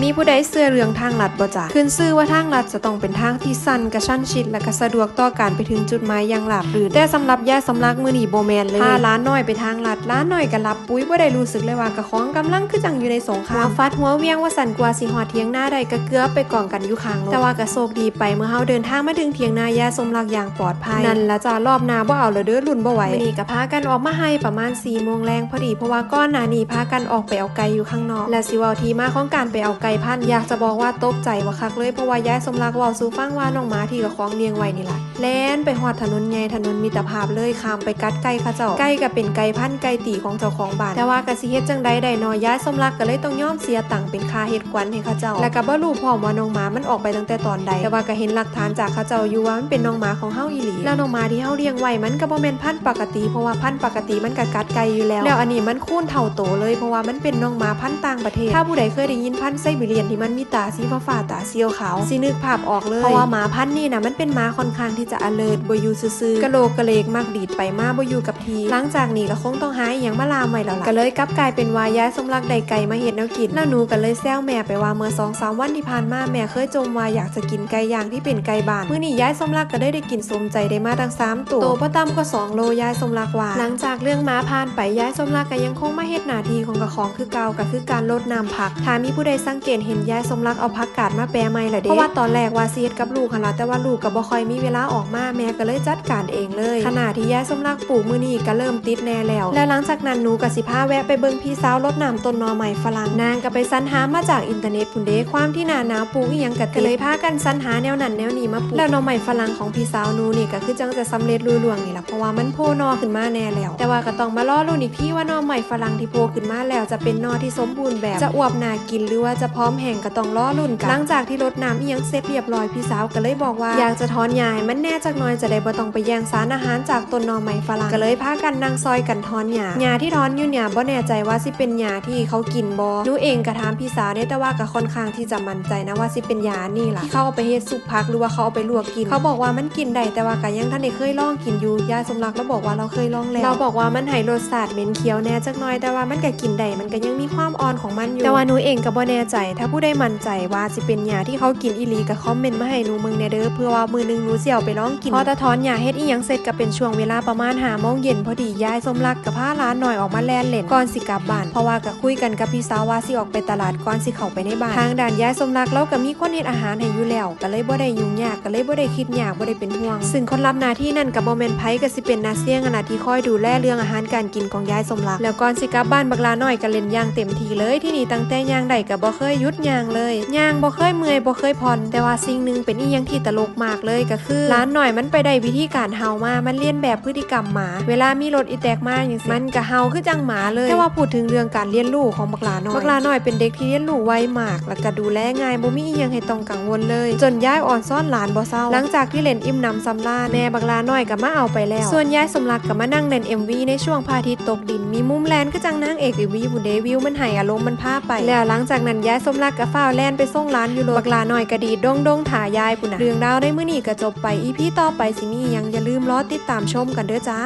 ມີຜູ້ໃດເຊື່ອເລື່ອງທາງລັດບໍ່ຈະ? ຂຶ້ນຊື່ວ່າທາງລັດຈະຕ້ອງເປັນທາງທີ່ສັ້ນ, ກະຊັ້ນຊິດ ແລະ ກະສະດວກຕໍ່ການໄປເຖິງຈຸດໝາຍຢ່າງລາບລື່ນ. ແຕ່ສຳລັບຍາຍສົມລັກມື້ນີ້ບໍ່ແມ່ນເລີຍ. ພາຫຼານນ້ອຍໄປທາງລັດ, ຫຼານນ້ອຍກະຫຼັບປຸຍ, ບໍ່ໄດ້ຮູ້ສຶກເລີຍວ່າກະຂອງກຳລັງຄືຈັ່ງຢູ່ໃນສົງຄາມ. ຫົວຟາດຫົວຫວ່ຽງວ່າຊັ້ນ, ກວ່າຊິຮອດຖຽງນາໄດ້ກະເກືອບໄປກອງກັນຢູ່ຂ້າງລົດ. ແຕ່ວ່າກະໂຊກດີໄປ, ເມື່ອເຮົາເດີນທາງມາເຖິງຖຽງນາຍາຍສົມລັກຢ່າງປອດໄພ. ນັ້ນລະຈ້າ, ລອບໜ້າບໍ່ເອົາແລ້ວເດີ້, ລຸ້ນບໍ່ໄຫວ. ມື້ນີ້ກະພາກັນອອກມາໄຮ່ປະມານສີ່ໂມງແລງພໍດີ, ເພາະວ່າກ່ອນໜ້ານີ້ພາກັນອອກໄປເອົາໄກ່ຢູ່ຂ້າງນອກ. ແລະ ຊິເວົ້າທີ່ມາຂອງການໄປເອົາໄກ່ພັນ, ຢາກຈະບອກວ່າຕົກໃຈບັກຄັກເລີຍ, ເພາະວ່າຍາຍສົມລັກເວົ້າສູ່ຟັງວ່ານ້ອງໝາທີ່ເຈົ້າຂອງລ້ຽງໄວ້ນີ້ລະ ແລ່ນໄປຮອດຖະໜົນໃຫຍ່ ຖະໜົນມິດຕະພາບເລີຍ, ຂ້າມໄປກັດໄກ່ເຂົາເຈົ້າ. ໄກ່ກະເປັນໄກ່ພັນໄກ່ຕີຂອງເຈົ້າຂອງບ້ານ. ແຕ່ວ່າກະຊິເຮັດຈັ່ງໃດໄດ້ເນາະ, ຍາຍສົມລັກກະເລີຍຕ້ອງຍອມເສຍຕັງເປັນຄ່າເຮັດກວັນໃຫ້ເຂົາເຈົ້າ. ແລະ ກະບໍ່ຮູ້ພ້ອມວ່ານ້ອງໝາມັນອອກໄປຕັ້ງແຕ່ຕອນໃດ, ແຕ່ວ່າກະເຫັນຫຼັກຖານຈາກເຂົາເຈົ້າຢູ່ວ່າມັນເປັນນ້ອງໝາຂອງເຮົາອີ່ຫຼີ. ແລ້ວນ້ອງໝາທີ່ເຮົາລ້ຽງໄວ້ມັນກະບໍ່ແມ່ນພັນປະກະຕິ, ເພາະວ່າພັນປະກະຕິມັນກະກັດໄກ່ຢູ່ແລ້ວ. ແລ້ວອັນນີ້ມັນຄູນເທົ່າໂຕເລີຍ, ເພາະວ່າມັນເປັນນ້ອງໝາພັນຕ່າງປະເທດ. ຖ້າຜູ້ໃດເຄີຍໄດ້ຍິນພັນໄຊບີເຣຍນທີ່ມັນມີຕາສີຟ້າໆ ຕາສີຂາວໆ ຊິນຶກພາບອອກເລີຍ, ເພາະວ່າໝາພັນນີ້ນະ ມັນເປັນໝາຄ່ອນຂ້າງທີ່ຈະອະເລີດ, ບໍ່ຢູ່ຊື່ໆ, ກະໂຫຼກກະເລກ, ມັກດີດໄປມາ, ບໍ່ຢູ່ກັບທີ່. ຫຼັງຈາກນີ້ກະຄົງຕ້ອງຫາອີ່ຫຍັງມາລ່າມໄວ້ແລ້ວລະ. ກະເລີຍກັບກາຍເປັນວ່າຍາຍສົມລັກໄດ້ໄກ່ມາເຮັດແນວກິນ. ແລ້ວໜູກະເລີຍແຊວແມ່ໄປວ່າ ເມື່ອສອງສາມວັນທີ່ຜ່ານມາ ແມ່ເຄີຍຈົ່ມວ່າຢາກຈະກິນໄກ່ຍ່າງທີ່ເປັນໄກ່ບ້ານ. ມື້ນີ້ຍາຍສົມລັກກະເລີຍໄດ້ກິນສົມໃຈ, ໄດ້ມາຕັ້ງສາມໂຕ, ໂຕບໍ່ຕ່ຳກວ່າສອງໂລ, ຍາຍສົມລັກວ່າ. ຫຼັງຈາກເລື່ອງໝາຜ່ານໄປ, ຍາຍສົມລັກກະຍັງຄົງມາເຮັດໜ້າທີ່ຂອງເຈົ້າຂອງຄືເກົ່າ, ກະຄືການລົດນ້ຳຜັກ. ຖ້າມີຜູ້ໃດສັງເກດເຫັນ, ຍາຍສົມລັກເອົາຜັກກາດມາແປໃໝ່ລະເດ, ເພາະວ່າຕອນແລກວ່າຊິເຮັດກັບລູກຫັ້ນລະ, ແຕ່ວ່າລູກກະບໍ່ຄ່ອຍມີເວລາອອກມາ, ແມ່ກະເລີຍຈັດການເອງເລີຍ. ຂະໜາທີ່ຍາຍສົມລັກປູກມື້ນີ້ກະເລີ່ມຕິດແນ່ແລ້ວ. ແລ້ວຫຼັງຈາກນັ້ນໜູກະຊິພາແວະໄປເບິ່ງພີ່ສາວລົດນ້ຳຕົ້ນໜໍ່ໄມ້ຝຣັ່ງ. ນາງກະໄປສັນຫາມາຈາກອິນເຕີເນັດພຸ້ນເດ, ຄວາມທີ່ໜ້າໜາວປູກອີ່ຫຍັງກະຕິດ, ກະເລີຍພາກັນສັນຫາແນວນັ້ນແນວນີ້ມາປູກ. ແລ້ວໜໍ່ໄມ້ຝຣັ່ງຂອງພີ່ສາວໜູນີ້ກະຄືຈັ່ງຈະສຳເລັດລຸລ່ວງນີ້ລະ, ເພາະວ່າມັນໂພໜໍ່ຂຶ້ນມາແນ່ແລ້ວ. ແຕ່ວ່າກະຕ້ອງມາລໍລຸ້ນອີກທີວ່າໜໍ່ໄມ້ຝຣັ່ງທີ່ໂພຂຶ້ນມາແລ້ວຈະເປັນໜໍ່ທີ່ສົມບູນແບບ, ຈະອວບໜ້າກິນ ຫຼືວ່າຈະຜອມແຫ້ງ ກະຕ້ອງລໍລຸ້ນກັນ. ຫຼັງຈາກທີ່ລົດນ້ຳອີ່ຫຍັງເສັດລຽບລ້ອຍ, ພີ່ສາວກະເລີຍບອກວ່າ ຢາກຈະຖອນຫຍ້າໃຫ້ມັນແນ່ຈັກໜ້ອຍ, ຈະໄດ້ບໍ່ຕ້ອງໄປແຍ່ງສານອາຫານຈາກຕົ້ນໜໍ່ໄມ້ຝຣັ່ງ. ກະເລີຍພາກັນນັ່ງຊ່ອຍກັນຖອນຫຍ້າ. ຫຍ້າທີ່ຖອນຢູ່ນີ້ ບໍ່ແນ່ໃຈວ່າຊິເປັນຫຍ້າທີ່ເຂົາກິນບໍ່. ໜູເອງກະຖາມພີ່ສາວເດ້, ແຕ່ວ່າກະຄ່ອນຂ້າງທີ່ຈະໝັ້ນໃຈນະວ່າຊິເປັນຫຍ້ານີ້ລະ, ທີ່ເຂົາເອົາໄປເຮັດຊຸບຜັກ ຫຼືວ່າເຂົາເອົາໄປລວກກິນ. ເຂົາບອກວ່າມັນກິນໄດ້, ແຕ່ວ່າກະຍັງທັນໄດ້ເຄີຍລອງກິນຢູ່. ຍາຍສົມລັກລາວບອກວ່າລາວເຄີຍລອງແລ້ວ, ລາວບອກວ່າມັນໃຫ້ລົດຊາດເໝັນຂຽວແນ່ຈັກໜ້ອຍ, ແຕ່ວ່າມັນກະກິນໄດ້, ມັນກະຍັງມີຄວາມອ່ອນຂອງມັນຢູ່. ແຕ່ວ່າໜູເອງກະບໍ່ແນ່ໃຈ, ຖ້າຜູ້ໃດໝັ້ນໃຈວ່າຊິເປັນຫຍ້າທີ່ເຂົາກິນອີ່ຫຼີ ກະຄອມເມັ້ນມາໃຫ້ໜູເບິ່ງແນ່ເດີ, ເພື່ອວ່າມື້ໜຶ່ງໜູຊິເອົາໄປລອງກິນ. ພໍຕາຖອນຫຍ້າເຮັດອີ່ຫຍັງເສັດກະເປັນຊ່ວງເວລາປະມານຫ້າໂມງເຢັນພໍດີ, ຍາຍສົມລັກກະພາຫຼານນ້ອຍອອກມາແລ່ນຫຼິ້ນກ່ອນຊິກັບບ້ານ, ເພາະວ່າກະຄຸຍກັນກັບພີ່ສາວວ່າຊິອອກໄປຕະຫຼາດກ່ອນຊິເຂົ້າໄປໃນບ້ານ. ທາງດ້ານຍາຍສົມລັກລາວກະມີຄົນເຮັດອາຫານໃຫ້ຢູ່ແລ້ວ, ກະເລີຍບໍ່ໄດ້ຫຍຸ້ງຍາກ, ກະເລີຍບໍ່ໄດ້ຄິດຍາກ, ບໍ່ໄດ້ເປັນຫ່ວງ. ຊຶ່ງຄົນຮັບໜ້າທີ່ນັ້ນກະບໍ່ແມ່ນໃຜ, ກະຊິເປັນນ້າຊຽງຫັ້ນລະ ທີ່ຄອຍດູແລເລື່ອງອາຫານການກິນຂອງຍາຍສົມລັກ. ແລ້ວກ່ອນຊິກັບບ້ານ ບັກຫຼານ້ອຍກະຫຼິ້ນຢ່າງເຕັມທີ່ເລີຍ. ທີນີ້ຕັ້ງແຕ່ຍ່າງໄດ້ກະບໍ່ເຄີຍຢຸດຍ່າງເລີຍ, ຍ່າງບໍ່ເຄີຍເມື່ອຍ ບໍ່ເຄີຍຜ່ອນ. ແຕ່ວ່າສິ່ງໜຶ່ງເປັນອີ່ຫຍັງທີ່ຕະຫຼົກມາກເລີຍ ກະຄື ຫຼານນ້ອຍມັນໄປໄດ້ວິທີການເຫົ່າມາ, ມັນລຽນແບບພຶດຕິກຳໝາ. ເວລາມີລົດອີແຕັກມາຈັ່ງຊີ້ ມັນກະເຫົ່າຄືຈັ່ງໝາເລີຍ. ແຕ່ວ່າພູດເຖິງເລື່ອງການລຽນຮູ້ຂອງບັກຫຼານ້ອຍ, ບັກຫຼານ້ອຍເປັນເດັກທີ່ລຽນຮູ້ໄວມາກ ແລະກະດູແລງ່າຍ, ບໍ່ມີອີ່ຫຍັງໃຫ້ຕ້ອງກັງວົນເລີຍ, ຈົນຍາຍອອນສອນຫຼານບໍ່ເຊົາ. ຫຼັງຈາກທີ່ຫຼິ້ນອີ່ມໜຳສຳລານ, ແມ່ບັກຫຼານ້ອຍກະມາເອົາໄປແລ້ວ. ສ່ວນຍາຍສົມລັກກະມານັ່ງຫຼິ້ນເອັມວີໃນຊ່ວງພະອາທິດຕົກດິນ, ມີມຸມແລ່ນຄືຈັ່ງນາງເອກເອັມວີພຸ້ນເດ, ວິວມັນໃຫ້ອາລົມມັນພາໄປ. ແລ້ວຫຼັງຈາກນັ້ນ ຍາຍສົມລັກກະຟ້າວແລ່ນໄປສົ່ງຫຼານຢູ່ລົດ, ບັກຫຼານ້ອຍກະດີດດົງໆຖ້າຍາຍພຸ້ນນະ. ເລື່ອງລາວໃນມື້ນີ້ກະຈົບໄປ, ອີພີຕໍ່ໄປຊິມີອີ່ຫຍັງ ຢ່າລືມລໍຕິດຕາມຊົມກັນເດີຈ້າ.